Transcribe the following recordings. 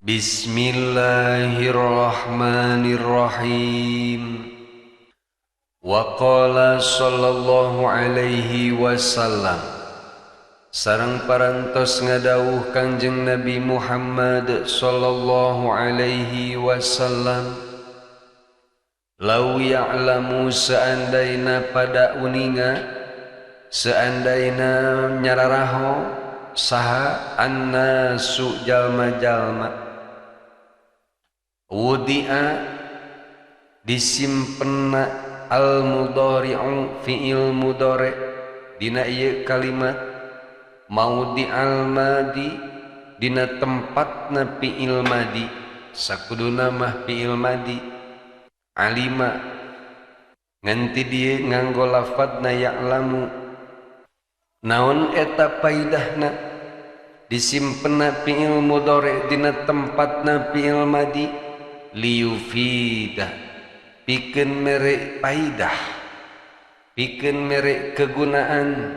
Bismillahirrahmanirrahim. Wa qala sallallahu alaihi wasallam, sareng parantos ngadawuh Kangjeng Nabi Muhammad sallallahu alaihi wasallam, lau ya'lamu, seandaina pada uninga, seandaina nyararaho saha annasu jalma-jalma, wudi'a disimpenna al mudhari'u fi'il mudhari dina ieu kalimat maudi al madi dina tempatna fi'il madi, sakuduna mah fi'il madi alima, nganti dieu nganggo lafadna ya'lamu. Naon eta paidahna disimpenna fi'il mudhari dina tempatna fi'il madi? Liyufida, pikeun mere paidah, pikeun mere kegunaan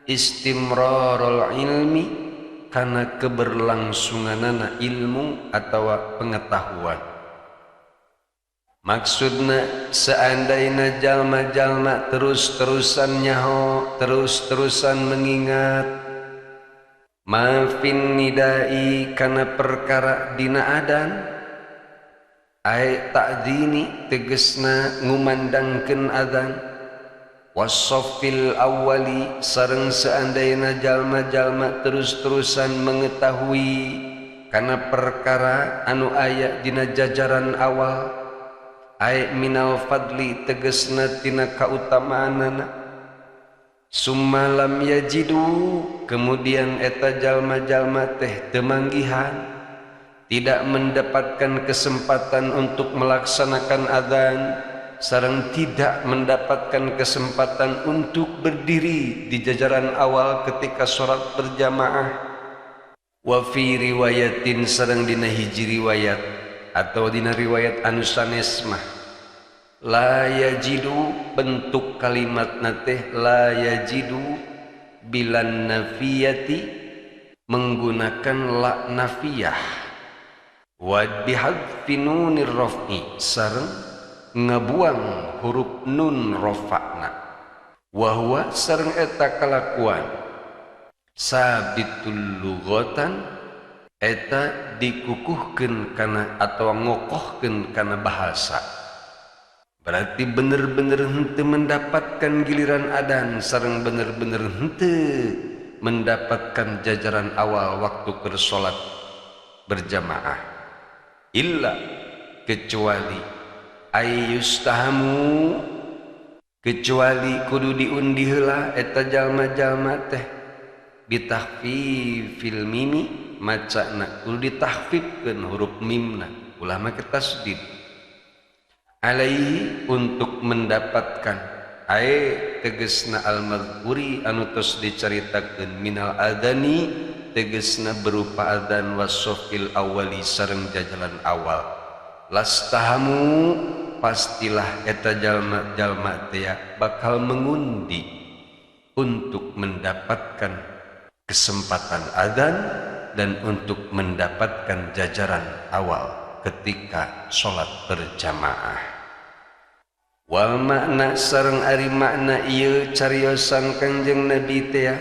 istimrarul ilmi kana keberlangsunganana ilmu atau pengetahuan. Maksudna, seandainya jalma-jalma terus-terusan nyaho, terus-terusan mengingat ma fin nidai kana perkara dina adan, ay ta'dzini tegesna ngumandangkeun adzan, wasoffil awwali, sareng seandainya jalma-jalma terus-terusan mengetahui kana perkara anu aya dina jajaran awal, ay minal fadli tegesna tina kautamaanana, summa lam yajidu, kemudian eta jalma-jalma teh teu manggihan, tidak mendapatkan kesempatan untuk melaksanakan adzan sareng tidak mendapatkan kesempatan untuk berdiri di jajaran awal ketika sholat berjamaah. Wa fi riwayatin, sareng dina hiji riwayat atau dina riwayat anu sanes mah, la yajidu, bentuk kalimat teh la yajidu bilan nafiyati, menggunakan la nafiyah, wa bihadzfi nunir raf'i, sareng ngabuang huruf nun rafa'na, wa huwa sareng eta kalakuan sabitul lughatan, eta dikukuhkeun kana atau ngokohkeun kana bahasa. Berarti bener-bener henteu mendapatkan giliran adan sareng bener-bener henteu mendapatkan jajaran awal waktu keur salat berjamaah, illa kecuali ayyustahamu, kecuali kudu diundi heula eta jalma-jalma teh bitahfifil mimi, macana kudu ditahfifkeun huruf mimna, ulah make tasdid, alaihi untuk mendapatkan ae tegesna al madhkuri anu tos dicaritakeun, minal adani tegesna berupa adzan, wasofil awali sareng jajaran awal, lastahamu pastilah eta jalma-jalma teh bakal mengundi untuk mendapatkan kesempatan adzan dan untuk mendapatkan jajaran awal ketika sholat berjamaah. Wal makna, sareng ari makna ieu cariosan Kangjeng Nabi teh,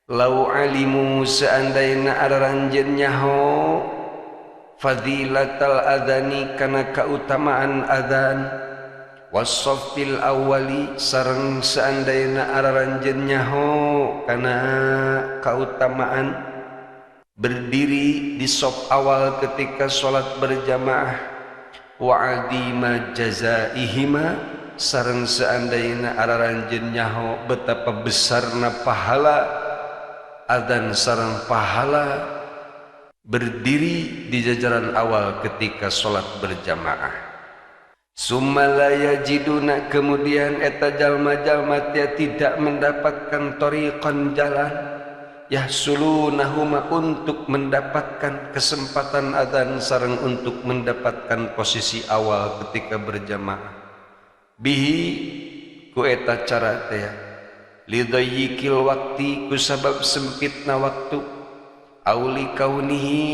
lau alimu seandainya aranjeun nyaho fadilatal adani kana kautamaan adzan, wasoffil awali sareng seandainya aranjeun nyaho kana kautamaan berdiri di sop awal ketika sholat berjamaah, wa adima jazaihima sareng seandainya aranjeun nyaho betapa besarna pahala adzan sareng pahala berdiri di jajaran awal ketika sholat berjamaah, summa la yajiduna, kemudian eta jalma-jalma tidak mendapatkan tariqan jalan, yahsulunahuma untuk mendapatkan kesempatan adzan sareng untuk mendapatkan posisi awal ketika berjamaah, bihi ku eta cara teh, lidhayyikil waqti kusabab sempitna waktu, auli kaunihi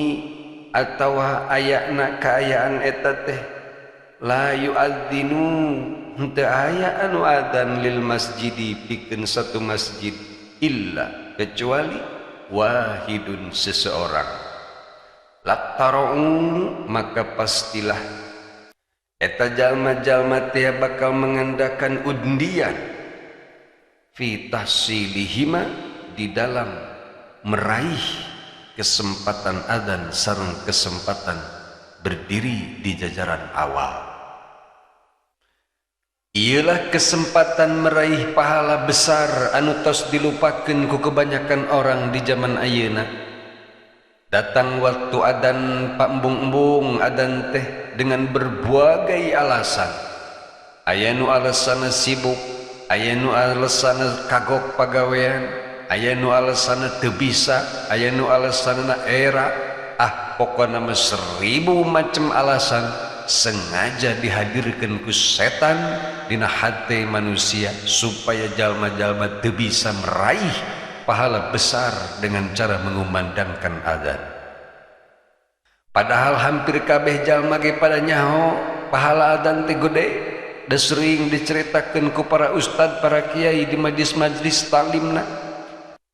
atawa ayana kaayaan eta teh la yu'adzinu henteu aya anu adzan lil masjidi pikeun satu masjid illa kecuali wahidun seseorang lattara'u maka pastilah eta jalma-jalma teh bakal mengandakan undian fi tahsilihima di dalam meraih kesempatan adzan sareng kesempatan berdiri di jajaran awal. Ialah kesempatan meraih pahala besar anu tos dilupakeun ku kebanyakan orang di zaman ayeuna. Datang waktu adzan pambung-embung adzan teh dengan berbagai alasan. Aya nu alasanna sibuk, aya nu alasanna kagok pagawean, aya nu alasanna teu bisa, aya nu alasanna era, ah pokona mah 1000 macam alasan sengaja dihadirkan ku setan dina hati manusia supaya jalma-jalma teu bisa meraih pahala besar dengan cara mengumandangkan adzan. Padahal hampir kabeh jalma ge pada nyaho pahala adzan teh gede, da sering diceritakeun ku para ustad, para kiai di majlis-majlis taklimna.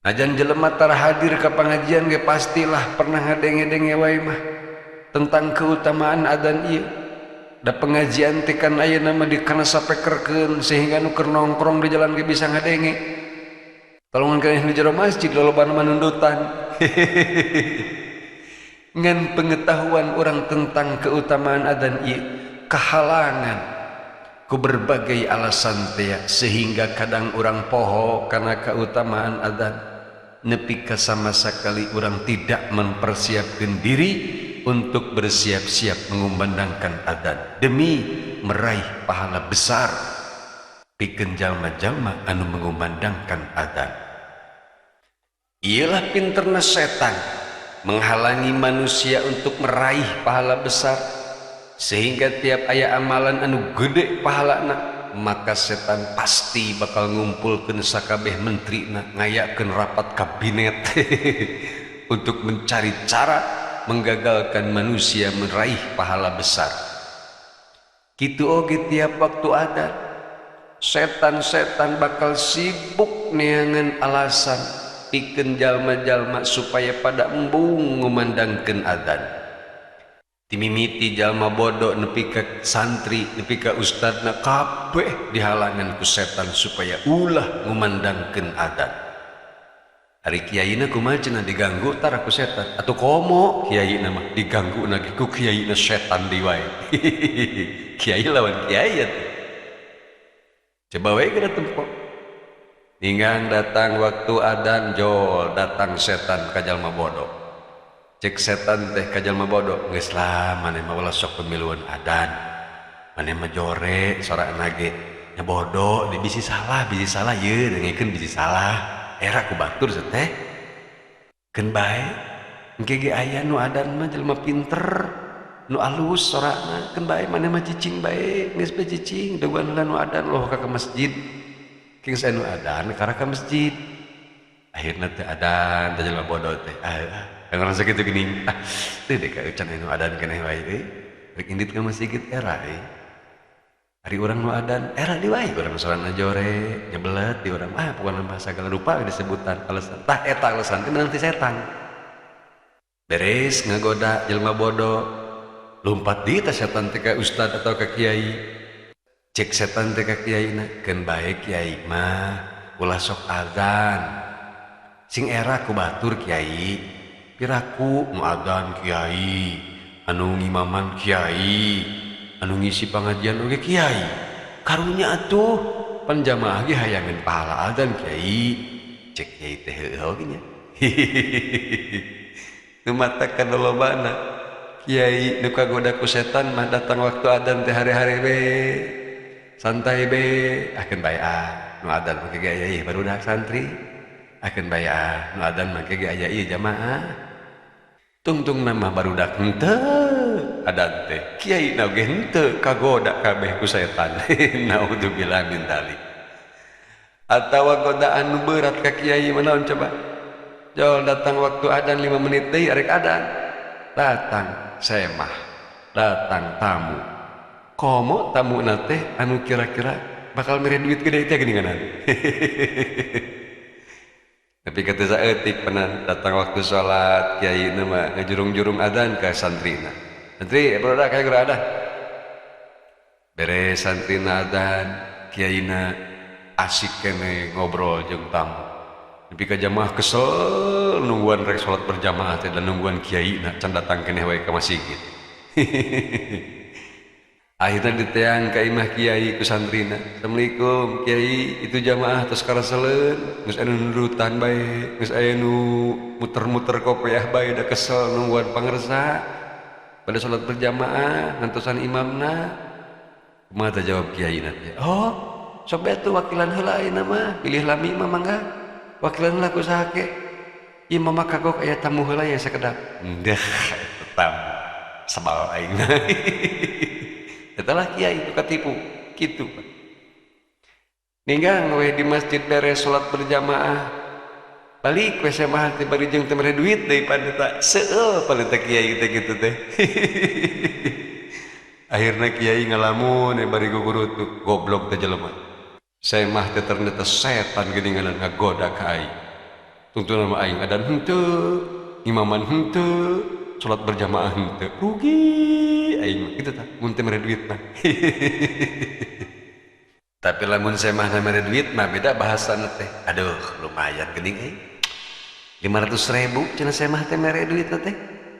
Najan jelema tara hadir ka pangajian ge pastilah pernah ngadenge-denge wae mah tentang keutamaan adzan ieu. Da pengajian teh kan ayeuna mah dikana sapekerkeun sehingga nu keur nongkrong di jalan ge bisa ngadenge. Tolongan keneh di jero masjid lolobana manundutan. Ngan pengetahuan orang tentang keutamaan adzan ieu kahalangan ku berbagai alasan teh sehingga kadang orang poho karena keutamaan adzan nepi ka sama sekali orang tidak mempersiapkan diri untuk bersiap-siap mengumandangkan adzan demi meraih pahala besar pikeun jalma-jalma anu mengumandangkan adzan. Ialah pinterna setan menghalangi manusia untuk meraih pahala besar sehingga tiap aya amalan anu gede pahalana maka setan pasti bakal ngumpulkeun sakabeh menterina ngayakeun rapat kabinet untuk mencari cara menggagalkan manusia meraih pahala besar. Kitu oge tiap waktu adzan setan-setan bakal sibuk neangan alasan pikeun jalma-jalma supaya pada embung ngumandangkeun adzan. Timimiti jalma bodoh nepi ka santri nepi ka ustadna kabeh dihalangan ku setan supaya ulah ngumandangkeun adzan. Ari kiaina kumaha cenah diganggu tara ku setan atuh komo kiaina mah diganggu lagi ku kiaina setan deui wae. Kiai lawan kiai atuh. Coba wae kana tempo. Ninggang datang waktu adzan jol datang setan ka jalma bodoh. Cek setan teh ka jalma bodoh geus lah maneh mah ulah sok pemiluan adzan. Maneh mah jore sorana ge nya bodoh di bisi salah ieu dengekeun bisi salah. Era ku batur teh keun bae engke ge aya nu adzan mah jelema pinter nu alus sorana keun bae maneh mah cicing bae geus bae cicing daguan heula nu adzan loh ka masjid. King saya nu adzan karena ke masjid akhirna teh adzan teh jelema bodoh teh ah ngarasa kitu geuning ah teu deh ka eucan nu adzan keneh wae euy rek indit ka masjid era euy ari urang nu adzan era di wae urang sorana jore nyebelet di urang ah pokona mah sagala rupa disebutan alasan tah eta alasan teh meunang ti setan beres ngagoda jelema bodoh lompat di teh setan teh ka ustad atau ka kiai. Cek setan teh ka kiaina keun bae kiai mah ulah sok adzan sing era ku batur kiai piraku nu adzan kiai anu ngimaman kiai anu ngisi pangajian oge kiai karunya atuh pan jamaah ge hayangeun pahala adzan kiai. Cek kiai teh heueuh oge nya. Nu matakan lolobana kiai nu kagoda ku setan mah datang waktu adzan teh hare-hare we santai be akan bae ah nu adzan make ge aya ieu barudak santri akan bae ah nu adzan make ge aya ieu jamaah tungtung nama barudak henteu adzan teh kiai na oge henteu kagoda kabeh ku setan. Naudzubillah min dzalik. Atawa godaan nu berat ka kiai mah naon coba jol datang waktu adzan 5 menit deui arek adzan Datang semah, datang tamu. Komo tamu teh anu kira-kira bakal mere duit gede teh geuningan. Tapi kata saeutik penan datang waktu sholat kiai mah ngejurung-jurung adan ke santrina. Santri barudak kayak geura adan. Beres santrina adan, kiaina asik kene ngobrol jeung tamu. Nepi ka jamaah kesel nungguan rek salat berjamaah teh dan nungguan kiai na can datang keneh wae ka masjid. Akhirnya diteang ka imah kiai ku santrina. Assalamualaikum kiai, itu jamaah tos karaseleun, geus aya nu nurutan bae, geus aya nu muter-muter kopiah bae da kesel nungguan pangersa. Pada salat berjamaah ngantosan imamna. Kumaha teh jawab kiai na teh? Oh, sok bae tuh wakilan heula ayeuna mah, pilih lami mah mangga. Wakilan heula ku saha ke? Ieu mah kagok aya tamu heula ya sakedap. Dah eta sebal aing. Etalah kiai itu katipu gitu. Ninggang we di masjid beres salat berjamaah. Balik we semah teh bari jeung teu mere duit deui paneta. Seueul paneta kiai teh kitu teh. Akhirna kiai ngalamun bari gugurutuk goblok teh jelema. Semah teh ternyata setan geuningan ngagoda ka aing. Tungtungna mah aing adan henteu, imaman henteu, salat berjamaah henteu. Rugi aing gitu tah mun teu mere duit mah. Tapi lamun semah mere duit mah beda bahasana teh. Aduh, lumayan geuning euy. 500.000 cenah semah teh mere duit teh.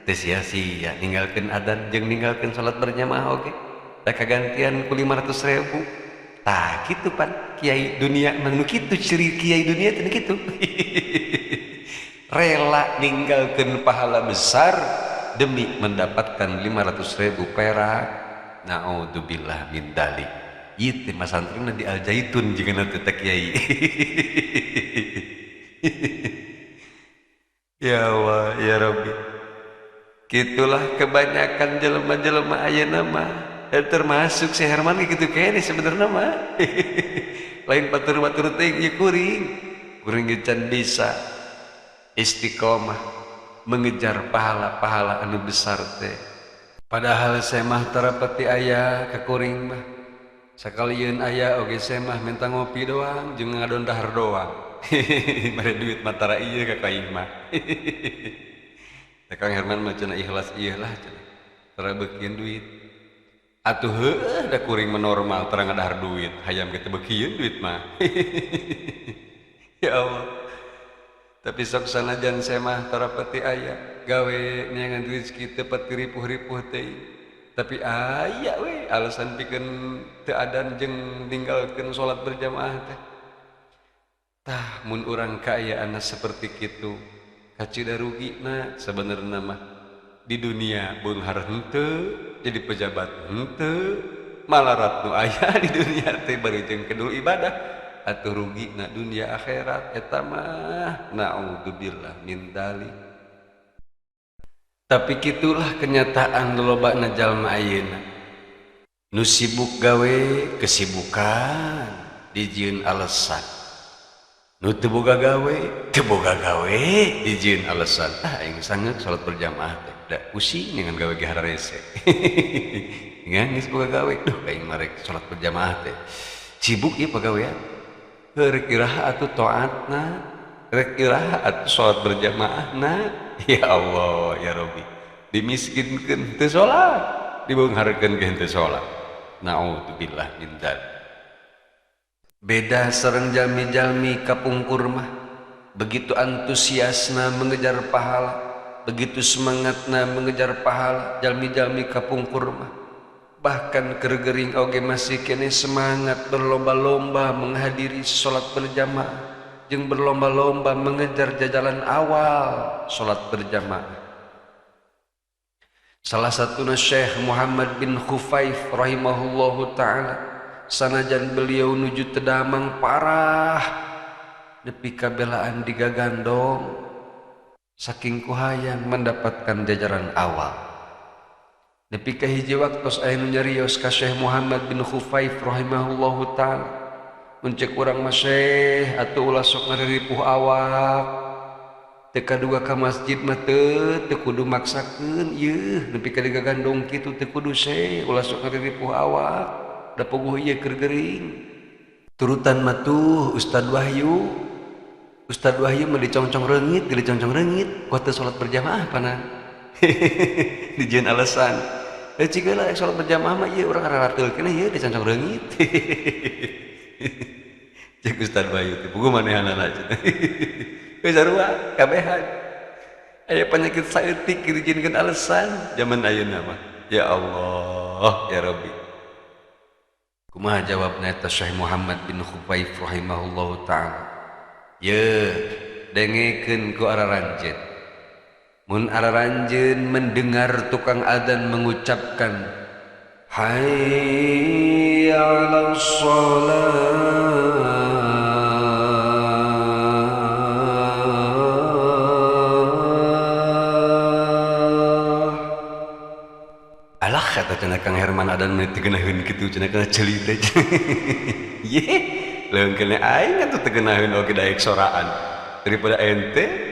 Teu sia-sia ninggalkeun adan jeung ninggalkeun salat berjamaah oge. Teh kagantian ku 500.000. Tah kitu pan kiai dunia mah nu kitu ciri kiai dunia teh kitu. Rela ninggalkeun pahala besar demi mendapatkan 500.000 perak. Naudzubillah min dalik. Ieu teh mah santrina di Al Zaitun jeung teh kiai. Ya Allah ya Rabbi. Gitulah kebanyakan jelema-jelema ayeuna mah. Termasuk si Herman gitu kene sebenarnya mah. Lain batur-batur teh ieu kuring. Kuring ge can bisa istiqomah mengejar pahala-pahala anu besar teh. Padahal semah tarapati aya ka kuring mah. Sakalieun aya oge semah minta ngopi doang jeung ngadon dahar doang. Mere duit mah tara ieu ka aing mah. Kang Herman mah cenah ikhlas ieu lah cenah. Tara beukieun duit. Atuh heueuh da kuring mah normal tara ngadahar duit, hayam ge teu beukieun duit mah. Ya Allah. Tapi sok sanajan semah tarapati aya gawe neangan rezeki teu pati ripuh-ripuh teh. Tapi aya we alasan pikeun teu adan jeung ninggalkeun salat berjamaah teh. Tah mun urang kaayaanna seperti kitu kacida rugina sabenerna mah. Di dunia beunghar henteu, jadi pejabat henteu, malarat nu aya di dunia teh bari jeung kedul ibadah. Atuh rugina dunia akhirat eta mah naudzubillah min dzalik. Tapi kitulah kenyataan lolobana jalma ayeuna. Nu sibuk gawe kesibukan dijieun alasan. Nu teu boga gawe, teu boga gawe dijieun alasan. Ah aing sangeuk salat berjamaah teh. Da pusing dengan gawe ge hararese. Ngan geus boga gawe, duh aing mah rek salat berjamaah teh. Sibuk ieu pagawean. Rek iraha atuh taatna, rek iraha atuh salat berjamaahna. Ya Allah ya Rabbi. Dimiskinkeun teu salat, dibeungharkeun ge henteu salat. Naudzubillah min dzalik. Beda sareng jalmi-jalmi kapungkur mah, begitu antusiasna mengejar pahala, begitu semangatna mengejar pahala jalmi-jalmi kapungkur mah. Bahkan kergering oge masih kene semangat berlomba-lomba menghadiri salat berjamaah, jeung berlomba-lomba mengejar jajalan awal salat berjamaah. Salah satuna Syekh Muhammad bin Khufaif rahimahullahu taala, sanajan beliau nuju tedamang parah nepi ka belaan digagandong saking kuhayang mendapatkan jajaran awal. Nepi ka hiji waktos aya nu nyarios ka Syekh Muhammad bin Khufaif rahimahullahu taala, mun ceuk urang mah Syekh atuh ulah sok ngariripuh awak, Teu kaduga ka masjid mah teu kudu maksakeun ieu nepi ka digagandong kitu teu kudu se ulah sok ngariripuh awak da puguh ieu keur gering. Turutan mah tuh Ustad Wahyu. Ustad Wahyu mah dicongcong reungit, dicongcong reungit, kuat teu salat berjamaah pana. Dijieun alasan. Cik heula salat berjamaah mah ieu urang rarateul keneh ieu dicongcong reungit. Cek Ustad Wahyu teh puguh manehanana cenah. Geus sarua kabehan. Aya penyakit saeutik dijieunkeun alasan zaman ayeuna mah. Ya Allah, ya Rabbi. Kumaha jawabna eta Syekh Muhammad bin Khufaif rahimahullahu taala. Ye, dengekeun ku araranjeun. Mun araranjeun mendengar tukang adzan mengucapkan hayya 'alas shalah, alah kata cenah Kang Herman adan mah teu geunaheun kitu cenah kana ceuli teh. Ye, leuweung keneh aing atuh teu geunaheun oge daek soraan daripada ente.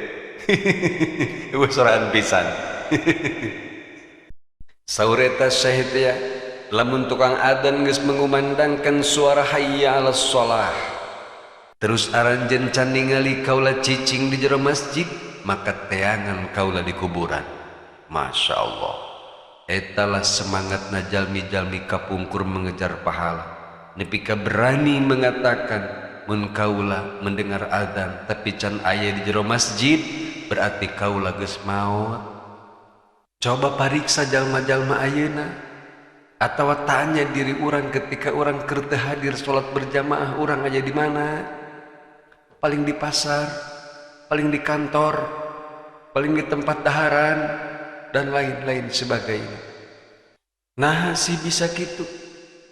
Eueuh soraan pisan. Saur eta Syekh teh lamun tukang adzan geus mengumandangkan suara hayya 'alas shalah, terus aranjeun can ningali kaula cicing di jero masjid, maka teangan kaula di kuburan. Masya Allah. Etalah semangat jalmi-jalmi kapungkur mengejar pahala. Nepi ka berani mengatakan mun kaula mendengar adzan tapi can aya di jero masjid berarti kaula geus maot. Coba pariksa jalma-jalma ayeuna atawa tanya diri urang ketika urang keur teu hadir salat berjamaah, urang aja di mana? Paling di pasar, paling di kantor, paling di tempat daharan dan lain-lain sebagainya. Nah sih bisa gitu.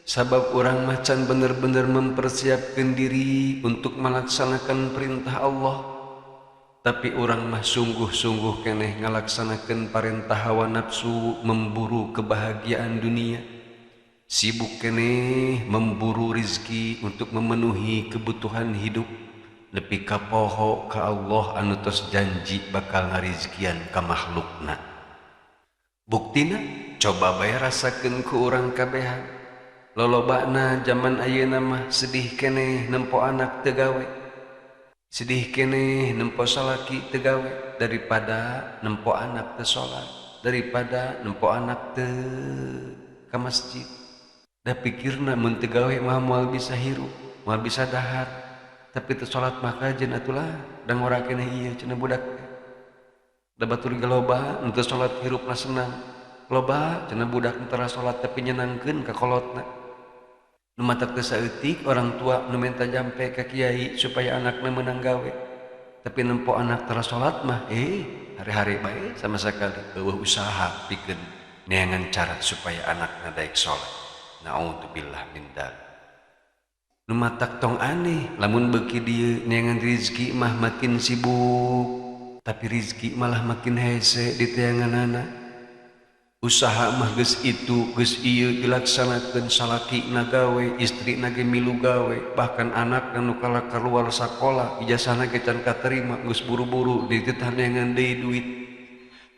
Sabab orang macan bener-bener mempersiapkan diri untuk melaksanakan perintah Allah. Tapi orang mah sungguh-sungguh keneh ngalaksanakan perintah hawa nafsu, memburu kebahagiaan dunia. Sibuk keneh memburu rizki untuk memenuhi kebutuhan hidup. Nepi ka poho ka Allah anu tos janji bakal ngarizkian ka makhlukna. Buktina coba bae rasakeun ku urang kabehan. Lolobana zaman ayeuna mah sedih keneh nempo anak teu gawe. Sedih keneh nempo salaki teu gawe daripada nempo anak teu salat, daripada nempo anak teu ka masjid. Da pikirna mun teu gawe mah moal bisa hirup, moal bisa dahar. Tapi teu salat mah kajen atulah da ngora keneh ieu cenah budak. Da batur ge loba nu teu salat hirupna senang. Loba cenah budak nu tara salat tapi nyenangkeun ka kolotna. Nu matak teu saeutik orang tua nu minta jampe ka kiai supaya anakna meunang gawe. Tapi nempo anak tara salat mah hari-hari bae sama sekali eueuh usaha pikeun neangan cara supaya anakna daek salat. Naudzubillah min dzalik. Nu matak tong aneh lamun beuki dieu neangan rizki mah makin sibuk, tapi rizki malah makin hese di teanganana. Usaha mah geus itu geus ieu dilaksanakeun, salaki na gawe, istri na ge milu gawe, bahkan anak nu kalah keluar sakola ijazahna ge can katerima geus buru-buru dititah neangan deui duit.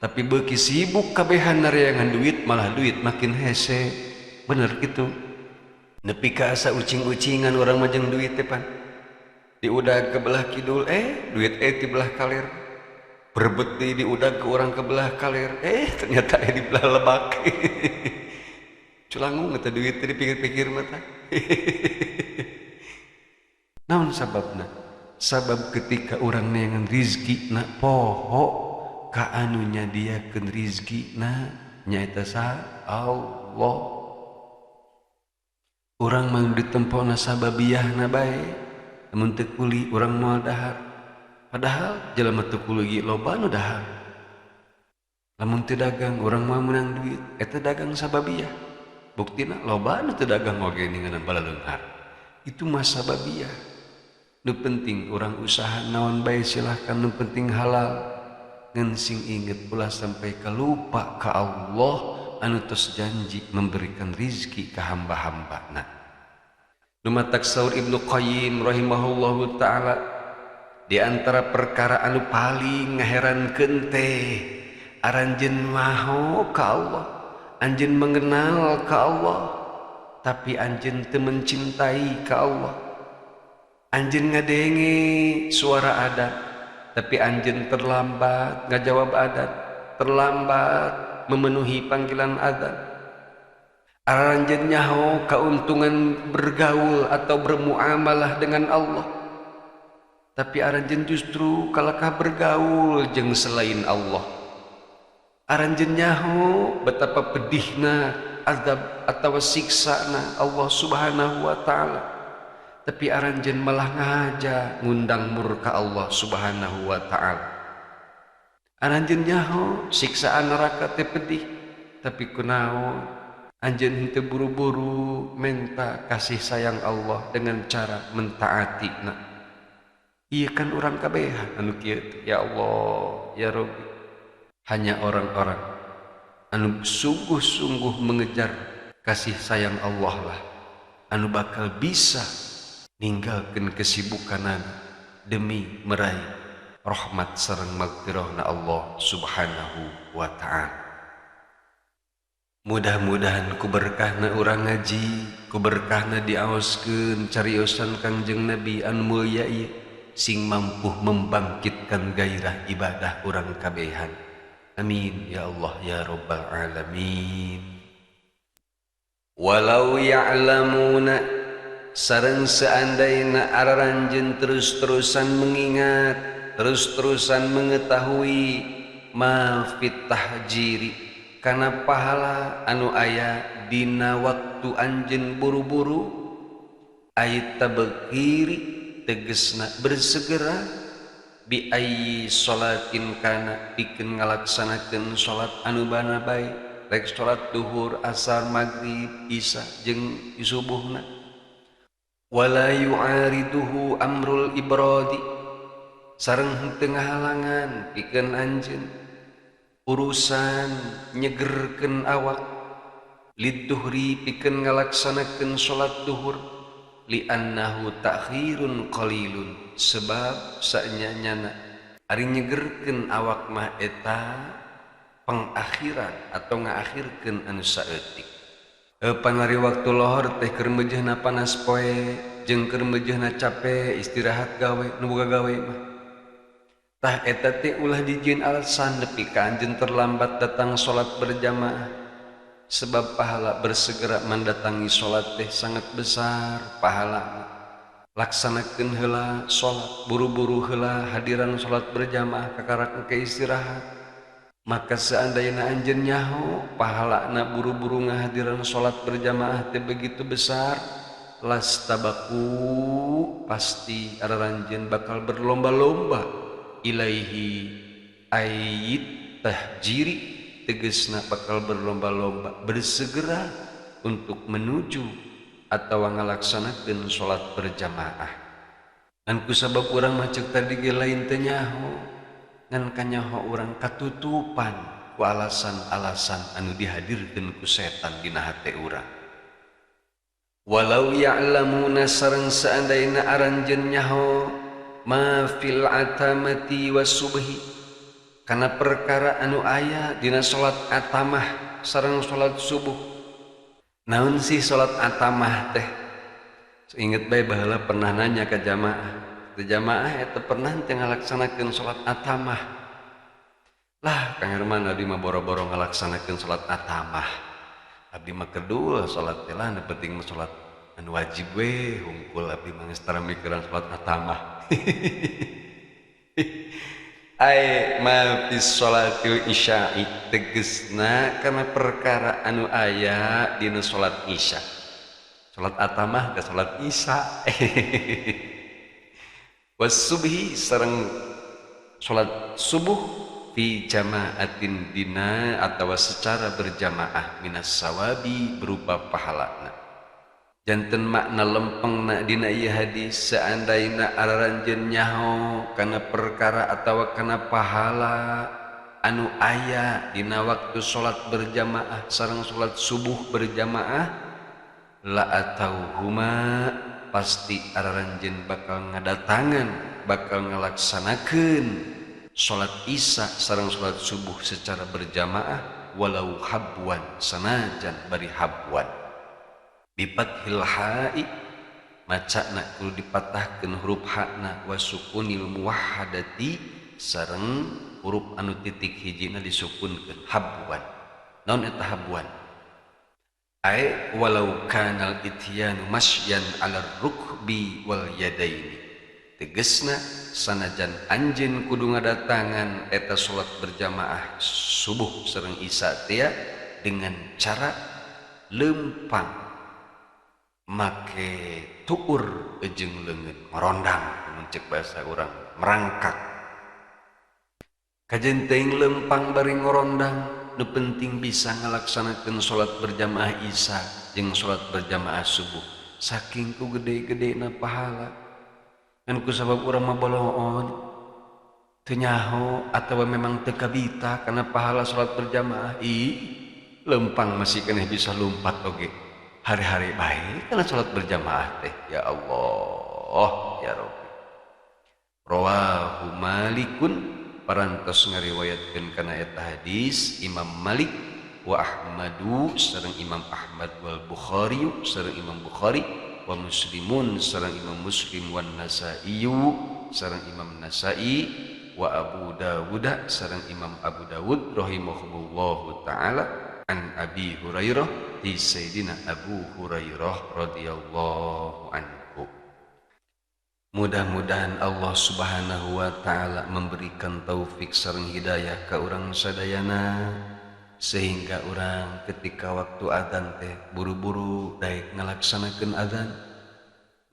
Tapi beuki sibuk kabehan nareangan duit malah duit makin hese. Bener kitu. Nepi ka asa ucing-ucingan urang mah jeung duit teh pan. Diudag ke belah kidul duit ti belah kaler. Berebet di diudag ke orang ke belah kaler ternyata di belah lebak. Culangung eta duit teh dipikir-pikir mah tah. Naon sababna? Sabab ketika urang neangan rizki na poho ka anu nyadiakeun rizki na nyaeta saha? Allah. Urang mah ditempona sababiyahna bae, lamun teu kuli urang moal dahar. Padahal jelema teu kuli loba nu dahar. Lamun teu dagang urang moal meunang duit, eta dagang sababiyah. Buktina loba nu teu dagang oge ninganan balaleunghar. Itu mah sababiyah. Nu penting urang usaha naon bae silahkan, nu penting halal. Ngan sing inget ulah sampai kalupa ka Allah anu tos janji memberikan rizki ka hamba-hambana. Nu matak saur Ibnu Qayyim rahimahullahu taala, Di antara perkara anu paling ngaherankeun teh aranjeun maho ka Allah, anjeun mengenal ka Allah, tapi anjeun teu mencintai ka Allah. Anjeun ngadenge suara adan, tapi anjeun terlambat ngajawab adan, terlambat memenuhi panggilan adan. Aranjeun nyaho keuntungan bergaul atau bermuamalah dengan Allah, tapi aranjeun justru kalakah bergaul jeung selain Allah. Aranjeun nyaho betapa pedihna azab atau siksana Allah Subhanahu wa taala, tapi aranjeun malah ngaja ngundang murka Allah Subhanahu wa taala. Aranjeun nyaho siksaan neraka teh pedih, tapi kunaon anjeun henteu buru-buru menta kasih sayang Allah dengan cara mentaati na. Ieu kan urang kabehan anu kieu teh. Ya Allah, ya Rabbi. Hanya orang-orang anu sungguh-sungguh mengejar kasih sayang Allah lah anu bakal bisa ninggalkeun kesibukanan demi meraih rahmat sareng magfirahna Allah Subhanahu wa ta'ala. Mudah-mudahan ku berkahna urang ngaji, ku berkahna diaoskeun cariosan Kangjeng Nabi anu mulia ieu sing mampu membangkitkan gairah ibadah urang kabehan. Amin ya Allah ya Rabbal alamin. Walau ya'lamuna sareng seandaina araranjeun terus-terusan mengingat, terus-terusan mengetahui ma fit tahjiri kana pahala anu aya dina waktu anjeun buru-buru ayat tabkiri tegesna bersegera bi ayyi sholatin kana pikeun ngalaksanakeun salat anu bana bae, rek salat duhur, asar, maghrib, isya jeung subuhna. Wala yu'ariduhu amrul ibradi sareng henteu ngahalangan pikeun anjeun urusan nyegerkeun awak lidduhri pikeun ngalaksanakeun salat duhur li'annahu ta'khirun qalilun sebab saenyana ari nyegerkeun awak mah eta pengakhiran atau ngaakhirkeun anu saeutik. Panari waktu lohor teh keur meujeuhna panas poe jeung keur meujeuhna cape istirahat gawe nu boga gawe mah. Tah eta teh ulah dijieun alasan nepi ka anjeun terlambat datang salat berjamaah, sebab pahala bersegera mendatangi salat teh sangat besar pahalana. Laksanakeun heula salat, buru-buru heula hadiran salat berjamaah kakarak engke istirahat. Maka seandainya anjeun nyaho pahalana buru-buru ngahadiran salat berjamaah teh begitu besar, lastabaku pasti araranjeun bakal berlomba-lomba ilaihi ayit tahjiri tegesna bakal berlomba-lomba bersegera untuk menuju atau ngalaksanakeun salat berjamaah. Ngan kusabab urang mah ceuk tadi ge lain teu nyaho, ngan kanyaho urang katutupan ku alasan-alasan anu dihadirkeun ku setan dina hate urang. Walau ya'lamuna sareng seandaina aranjeun nyaho ma fil atamati wasubhi kana perkara anu aya dina salat atamah sareng salat subuh. Naon sih salat atamah teh? Inget bae baheula pernah nanya ka jamaah. Teu jamaah eta pernah teu ngalaksanakeun salat atamah. Lah Kang Herman abdi mah boro-boro ngalaksanakeun salat atamah. Abdi mah kedul salat teh lah, nu penting mah salat anu wajib we hungkul abdi mah geus tara mikiran salat atamah. Ai ma fi sholatil isya'i tegesna kana perkara anu aya dina salat isya. Salat atamah ke salat isya. Was subhi sareng salat subuh fi jama'atin dina atawa secara berjamaah minas sawabi berupa pahalana. Janten makna lempengna dina ieu hadis seandaina araranjeun nyaho kana perkara atawa kana pahala anu aya dina waktu salat berjamaah sareng salat subuh berjamaah la atauhuma pasti araranjeun bakal ngadatangan bakal ngalaksanakeun salat isya sareng salat subuh secara berjamaah walau habwan sanajan bari habwan. Bifathil ha'i macana kudu dipatahkeun huruf hakna wa sukunil muwahhadati sareng huruf anu titik hijina disukunkeun habwan. Naon eta habwan? Ai walau kanal ityanu masyan ala rukbi wal yadaini. Tegesna sanajan anjeun kudu ngadatangan eta salat berjamaah subuh sareng isya teh dengan cara lempang make tuur jeung leungeun ngorondang mun cek bahasa urang merangkak. Kajen teuing lempang bari ngorondang nu penting bisa ngalaksanakeun salat berjamaah isya jeung salat berjamaah subuh saking ku gede-gedena pahala. Ngan ku sabab urang mah boloon teu nyaho atawa memang teu kabita kana pahala salat berjamaah, ih lempang masih keneh bisa lumpat oge hari-hari bae kana salat berjamaah teh. Ya Allah ya Rabbi. Rawahu Malikun parantos ngariwayatkeun kana eta hadis Imam Malik wa Ahmadu sareng Imam Ahmad wal Bukhari sareng Imam Bukhari wa Muslimun sareng Imam Muslim wan Nasaiyu sareng Imam Nasai wa Abu Dawud sareng Imam Abu Dawud rahimahumullahu taala an Abi Hurairah di Sayyidina Abu Hurairah radhiyallahu anhu. Mudah-mudahan Allah Subhanahu wa taala memberikan taufik sareng hidayah ka urang sadayana sehingga urang ketika waktu adzan teh buru-buru daek ngalaksanakeun adzan.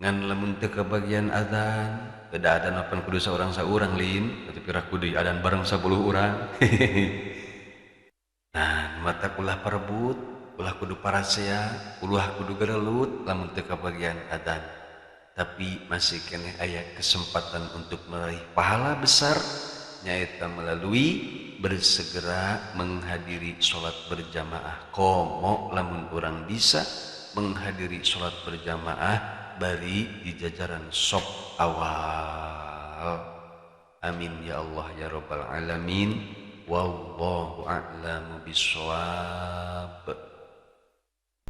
Ngan lamun teu kabagian adzan, beda adzan apan kudu saurang-saurang lin, tapi pira kudu adzan bareng 10 urang. Nah, mata ulah parebut, ulah kudu parasea, ulah kudu gerelut lamun teu kabagian adzan. Tapi masih keneh aya kesempatan untuk meraih pahala besar nyaeta melalui bersegera menghadiri sholat berjamaah. Komo lamun urang bisa menghadiri sholat berjamaah bari di jajaran sop awal. Amin ya Allah ya Rabbal alamin. Wallahu a'lamu bissawab.